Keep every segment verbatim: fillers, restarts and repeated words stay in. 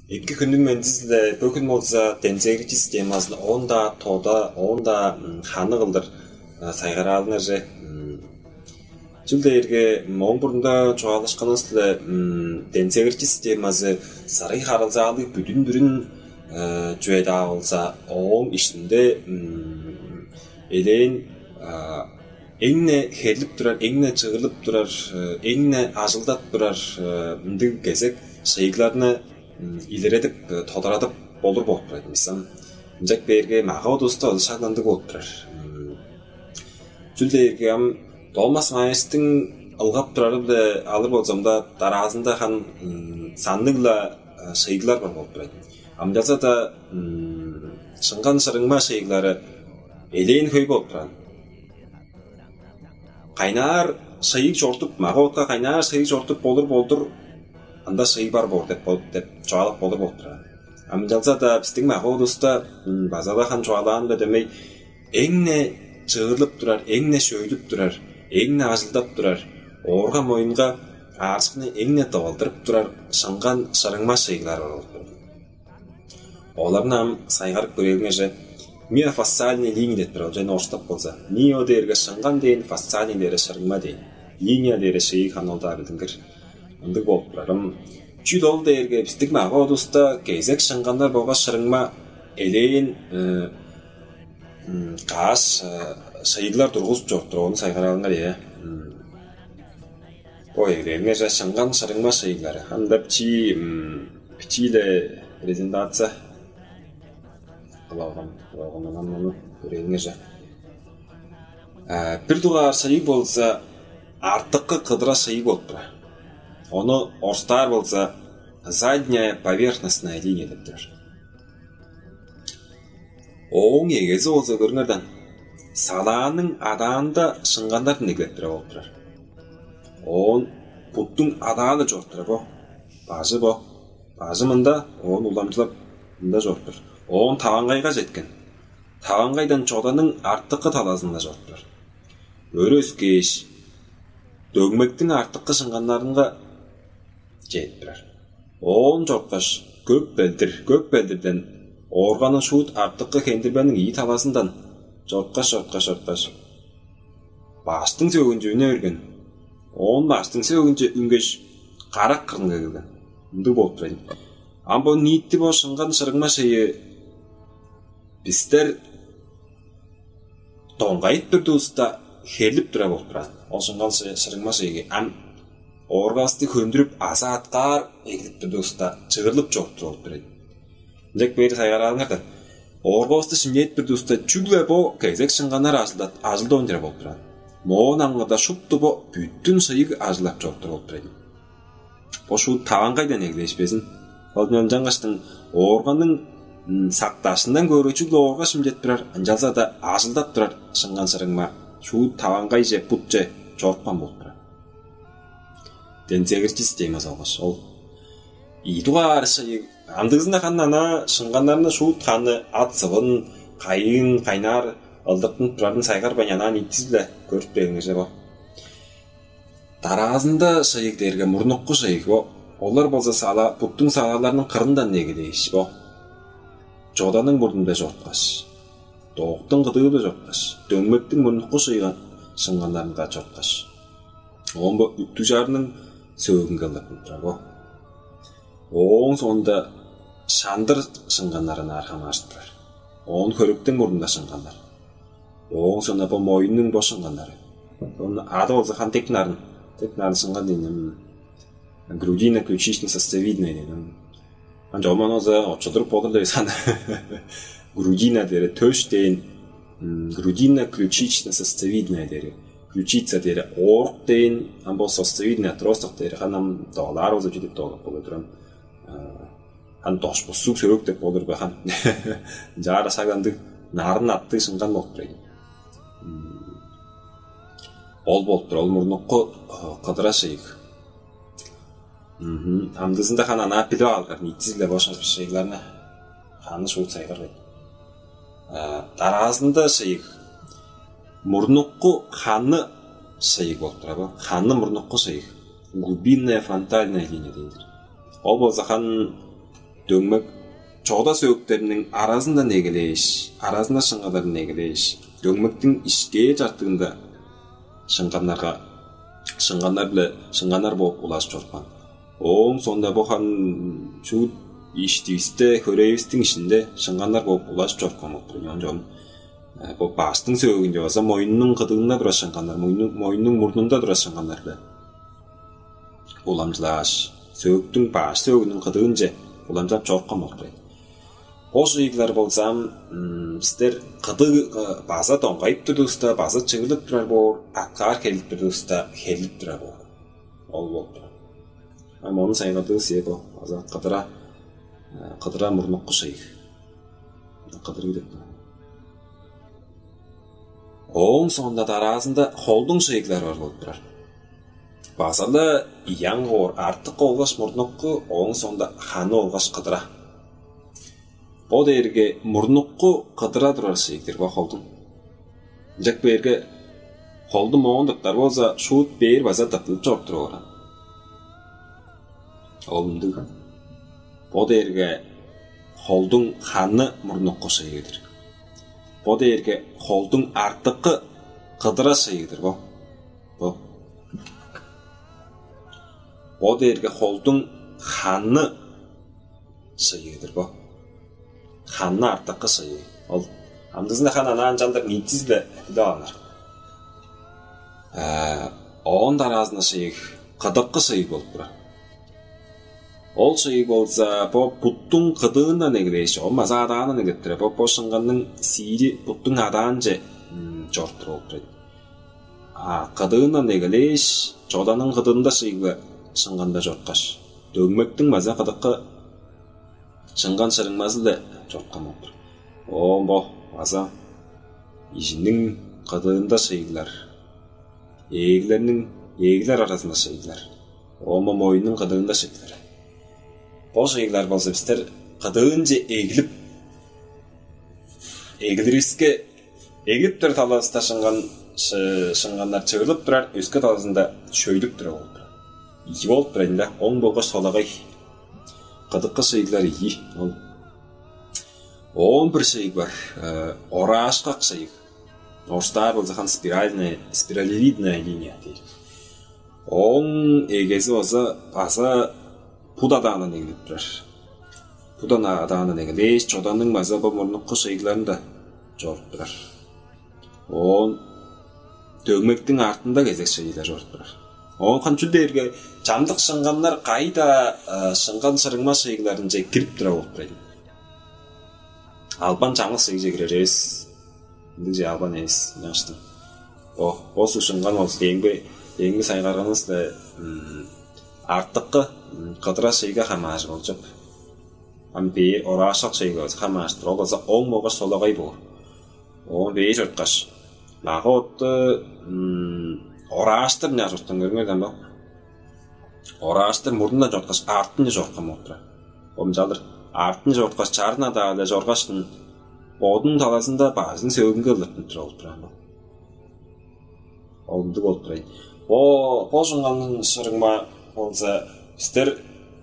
Эки хүннүң мендизи-биле. Бөгүн болза демзегирчи системазын оон-даа тода, оон-даа ханы кылдыр сайгараалыңарже. Чүл дээрге мооң бурунда чугаалашканывыс-биле, демзегирчи системазы сарый харылзаалыг бүдүн бүрүн чүве-даа болза, ооң иштинде элээн эң-не херлип турар, эң-не чыырлып турар, эң-не ажылдап турар мындыг кезек шыйыгларны илередип, тодарадып болур болуп турар ийин бис ам. Ынчап бээрге мага-бодувуста ол шак ындыг болуп турар. Чүл дээрге ам Томас Майерстиң ылгап турары-биле алыр болза, мында дараазында ханы санныг-ла шыйыглар бар болуп турар ийин. Ам ынчалза-даа шыңган шырыңма шыйыглары элээн хөй болуп турар. Кайнаар шыйыг чорудуп, мага-ботка кайнаар шыйыг чорудуп болур-болдур, ында шыйыг бар боор деп, деп чугаалап болур болуп турар. Ам ынчалза-даа бистиң мага-бодувуста база-ла ханы чугаалаан-биле дөмей, эң-не чыырлып турар, эң-не шөйлүп турар, эң-не ажылдап турар, оорга-моюнга аарышкыны эң-не тывылдырып турар шыңган шырыңма шыйыглар бар болуп турар. Оларны ам сайгарып көрээлиңерже. Миофасциальный линии деп турар, ол чайын орустап болза. Мио дээрге шыңган дээн, фасциальный дээрге шырыңма дээн. Линия дээрге шыйыг, ханы ол-даа билдингир. Ындыг болуп турар. Ам чүл ол дээрге бистиң мага-бодувуста кезек шыңганнар болгаш шырыңма элээн каш шыйыглар тургузуп чоруп турар, ону сайгараалыңар, ийе. Ой, эгелээриңерже шыңган шырыңма шыйыглары. Анда бичии, бичии-ле презентация кылып алган, кылып алган, анаа ону көрээлиңерже. Бир дугаар шыйыг болза артыкы кыдыра шыйыг болуп турар. Ону орустаар болза задняя поверхностная линия деп турар. Ооң эгези болза, көрүңер даан, салааның адаанда шыңганнардан эгелеп турар болуп турар. Оон буттуң адаа-ла чоруп турар бо. Бажы бо. Бажы мында, оон уламчылап мында чоруп турар. Оон таваңгайга четкен. Таваңгайдан чоданың артыкы талазынга чоруп турар. Өрү өскээш, дөңмектиң артыкы шыңганнарынга чедип турар. Оон чорупкаш, көк белдир, көк белдирден оорганың шуут артыкы хендирбениң ийи талазындан чорупкаш, чорупкаш, чорупкаш, баштың сөөгүнче үне берген. Оон баштың сөөгүнче үнгеш, карак кырынга келген. Ындыг болуп турар ийин. Ам бо ниити бо шыңган шырыңма шыйыы бистер доңгайып турдувуста, херлип турар болуп турар. Ол шыңган шырыңма шыйыы ам ооргавысты хөндүрүп, аза аткаар эгелеп турдувуста, чыырлып чоруп турар болуп турар ийин. Ынчап бээр сайгараалыңар даан. Ооргавысты шимчээп турдувуста, чүгле бо кезек шыңганнар ажылдап, ажылдавайн турар болуп турар. Моон аңгыда шупту бо бүдүн шыйыг ажылдап чоруп турар болуп турар ийин. Бо шуут таваңгайдан эгелээш безин. Ол ынчангаштың оорганың сактаашындан көөрге, чүгле оорга шимчеп турар, ынчалза-даа ажылдап турар шыңган шырыңма шуут таваңгайже, бутче чорупкан болуп турар. Демзегирчи системазы болгаш ол ийи дугаар шыйыг. Ындыызында ханы анаа шыңганнарны шуут ханы ат-сывын, кайыын, кайнаар ылдыртынып турарын сайгарбайн, анаа ниитизи-биле көрүп бээриңерже бо. Дараазында шыйыг дээрге мурнуку шыйыг бо. Олар болза сала, буттуң салааларының кырындан эгелээш бо. Чоданың мурнунда чорупкаш, дооктуң кыдыында чорупкаш, дөңмектиң мурнуку шыйган шыңганнарынга чорупкаш, оон бо үттүг чарының сөөгүнге ылдыртынып турар бо. Ооң соонда шандыр шыңганнары ынаар хамааржып турар. Оон хөректиң мурнунда шыңганнар. Ооң соонда бо моюннуң бо шыңганнары. Оон ады болза ханы дег нарын, дег нарын шыңган дээн, грудино-ключично-сосцевидная дээн. Ынча оман оза очулдуруп болур деп сан. Грудина дээри төш дээн, грудино-ключично-сосцевидная дээри, ключица дээри оорк дээн, ам бо сосцевидный отросток дээри ханы ам доолаар болза чүү деп доолап болур турам. Хан дош буссуг сөөк деп болур бе хан. Ынчаар шак ындыг нарын аттыг шыңган болуп турар ийин. Ол болуп тур, ол мурнуку кыдыра шыйыг. Амдыызында хан анаа билип алгар, ниитизи-биле бо шыйыгларны ханы шуут сайгарбайн. Дараазында шыйыг мурнуку ханы шыйыг болуп турар бо. Ханы мурнуку шыйыг. Глубинная фронтальная линия дээн-дир. Ол болза хан дөңмек, чода сөөктериниң аразындан эгелээш, аразында шыңганнардан эгелээш, дөңмектиң ишкээр чартыында шыңганнарга, шыңганнар-биле, шыңганнар бооп улажып чорупкан. Ооң соонда бо хан шуут иштивисте, хөрээвистиң иштинде шыңганнар бооп улажып чорупкан болуп тур. Оон чон бо баштың сөөгүнче база моюннуң кыдыында турар шыңганнар, моюннуң, моюннуң мурнунда турар шыңганнар-биле уламчылааш, сөөктүң, баш сөөгүнүң кыдыынче уламчылап чорупкан болуп турар. Бо шыйыглар болза ам, м, бистер кыдыг, э, база доңгайып турдувуста, база чыырлып турар боор, аткаар херлип турдувуста, херлип турар боор. Ол болуп турар. Ам ону сайгардывыс ээ бо. База кыдыра, э, кыдыра мурнукку шыйыг. Кыдырыы деп турар. Ооң соонда дараазында холдуң шыйыглары бар болуп турар. База-ла ияң коор артыкы болгаш мурнукку, ооң соонда ханы болгаш кыдыра. Бо дээрге мурнукку кыдыра турар шыйыг-дыр бо холдуң. Ынчап кээрге холду моон тыптар болза, шуут бээр база тыптылып чоруп туруп оран. Ол ындыг. Бо дээрге холдуң ханы мурнукку шыйыы-дыр. Бо дээрге холдуң артыкы кыдыра шыйыы-дыр бо. Бо. Бо дээрге холдуң ханы шыйыы-дыр бо. Ханы артыкы шыйыы. Ол амдызында хан анаан чалдыр ниитизи-биле билип алыңар. Э, оон дараазында шыйыг, кыдыкы шыйыг болуп турар. Ол шыйыг болза, бо буттуң кыдыындан эгелээш, ол база адаандан эгелеп турар. Бо, бо шыңганның сиири буттуң адаанче, м, чоруп туруп болуп турар. А кыдыындан эгелээш, чоданың кыдыында шыйыг-ла шыңганда чорупкаш, дөңмектиң база кыдыкы шыңган шырыңмазы-биле чорупкан болуп тур. Оон бо база ижиниң кыдыында шыйыглар, ээглерниң, ээглер аразында шыйыглар, оон бо моюннуң кыдыында шыйыглар. Бо шыйыглар болза бистер кыдыынче эглип, эглиривиске, эглип турар талазында шыңган, шы-, шыңганнар чыырлып турар, өске талазында шөйлүп турар болуп турар. Ийи болуп турар, ында оң болгаш солагай. Кыдыкы шыйыглар ийи. Ол. Оон бир шыйыг бар. Э, ораашкак шыйыг. Орустаар болза хан спиральная, спиралевидная линия дээр. Ооң эгези база, база бут адаандан эгелеп турар. Бут ана-, адаандан эгелээш, чоданың база бо мурнукку шыйыгларында чоруп турар. Оон дөңмектиң артында кезек шыйыглар чоруп турар. Оон хан чүл дээрге чамдык шыңганнар кайда, э, шыңган шырыңма шыйыгларынче кирип турар болуп турар. Албан чаңгыс шыйже кирер эвес. Ындыг же албан эвес, ынчангаштың. О, бо шыңган болза деңби, деңби сайгарганывыс-ла, м, артыкы, м, кыдыра шыйга хамааржыр болчук. Ам бээр ораашкак шыйга хамааржыр. Ол болза оң болгаш солагай боор. Оон бээр чорткаш, мага отту, м, орааштыр ынчаар чорткан, көрүңер даан бо. Орааштыр мурнундан чорткаш, артынче чорткан болуп турар. Ол ынчалдыр артынче чорткаш, чарын адаа-биле чоргаштың, бодунуң талазында бажының сөөгүнге ылдыртынып турар болуп турар бо. Ол ындыг болуп турар. Бо, бо шыңганның шырыңма болза, бистер,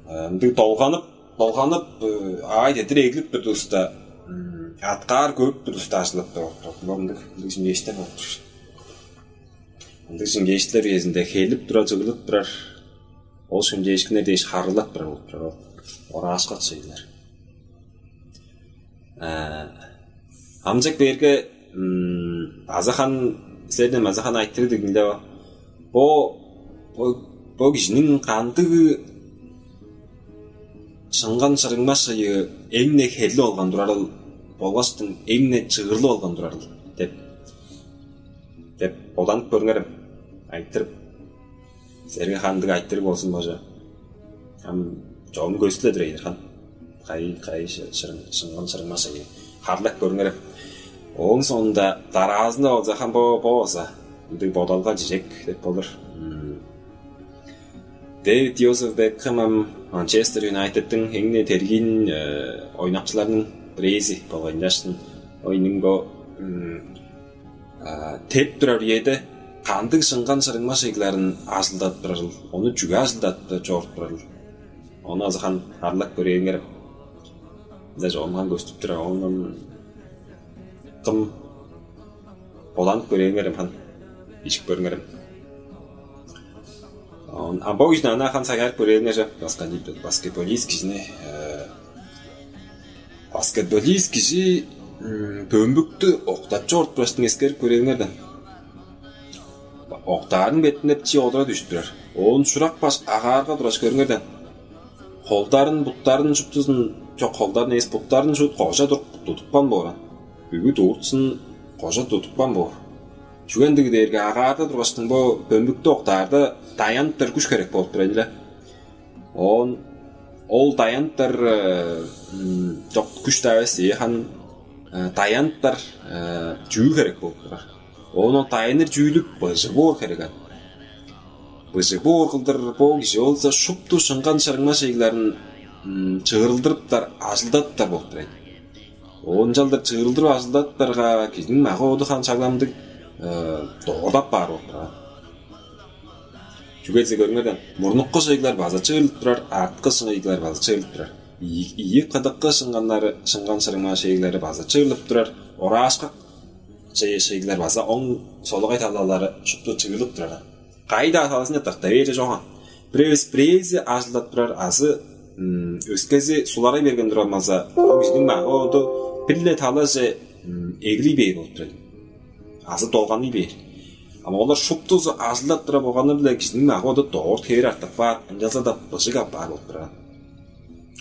э, ындыг долганып, долганып, э, аай-дедир эглип турдувуста, м, аткаар көрүп турдувуста ажылдап турар болуп турар. Бо ындыг, ындыг шимчээштер болуп турар. Ындыг шимчээштер үезинде херлип турар, чыглып турар. Ол шимчээшкиннер дээш харыылап турар болуп турар ол. Ораашкак шыйыглар. Э, амчык бээрге, м, база хан, силерден база хан айтырыг дигин-ле бо. Бо, бо, бо кижиниң кандыг шыңган шырыңма шыйыы эң-не херлип алган турарыл, болгаштың эң-не чыырлып алган турарыл деп, деп боданып көрүңерем. Айтырып, силерге кандыг айтырыг болзун бажа. Ам чогум көстүле-дир ийдир хан. Кайы, кайы шы-, шырың, шыңган шырыңма шыйыы. Харыылап көрүңерем. Ооң соонда дараазында болза, хан бо, бо болза, ындыг бодалга чижек деп болур. М. Дэвид Йозеф Бекхэм ам Манчестер Юнайтедтиң эң-не тергиин, э, ойнакчыларының бирээзи болган, ынчаштың ойнуң бо, м, а, теп турар үеде кандыг шыңган шырыңма шыйыгларын ажылдадып турарыл, ону чүге ажылдадып чоруп турарыл? Ону азы хан харыылап көрээңер. Ынча чогумган көстүп турар, оон кым боданып көрээңерем, хан, бижип көрүңерем. Оон ам бо кижини ана хан сайгарып көрээңер же, баскетболист кижини. Баскетболист кижи бөмбүктү октап чоруп тураштың эскерип көрээңерден. Октаарның бетинде чи одура дүжүп турар. Оон шурак баш агаарга тураш көрүңерден. Холдарын, буттарын шуптузун, чок, холдарын эвес, буттарын шуут кожа туруп тудупкан боор. Бүгү дууртузун кожа тудупкан боор. Чүге ындыг дээрге агаарда тургаштың бо бөмбүктү октаарда даяныптар күш херек болуп турар ийин. Оон ол даяныптар, чок, күш-даа эвес, ээ, хан, даяныптар чүүл херек болуп турар. Оон ол дайныр чүүлү быжыг боор херек аан. Быжыг боор кылдыр бо кижи болза шупту шыңган-шырыңма шыйыгларын чыырылдырыптар, ажылдаттар болуп турар. Оон ынчалдыр чыырылдырып ажылдаттарга, кижиниң мага-боду хан шагламдыг доордап баар болуп турар. Чүге дизе, көрүңерден, мурнукку шыйыглар база чыырлып турар, арткы шыйыглар база чыырлып турар. Ийи кыдыккы шыңганнары, шыңган-шырыңма шыйыглары база чыырлып турар, ораашкак шыйыглар база, оң, солагай талалары шупту чыырлып турар. Кайы-даа талазынче тырта бээр чок аан. Бирээзи, бирээзи ажылдап турар, азы өскези суларай берген турган болза, ол кижиниң мага-боду бир-ле талаже эгелий бээр болуп турар, азы долганый бээр. Ам олар шуптузу ажылдап турар болганы-биле кижиниң мага-боду дорт хевээр артып каар, ынчалза-даа быжыг апаар болуп турар.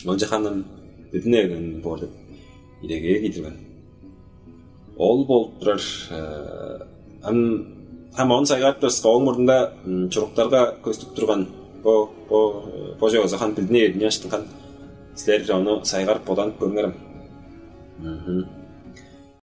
Ол чагаан бирдин эгелээн боор деп идегээр киидирген. Ол болуп турар. Ам ам ону сайгарып турар, ооң мурнунда чуруктарга көстүп турган бо бо бо чогузу хан билдине бердине аштынган. Силер ону сайгарып боданып көрүңерем.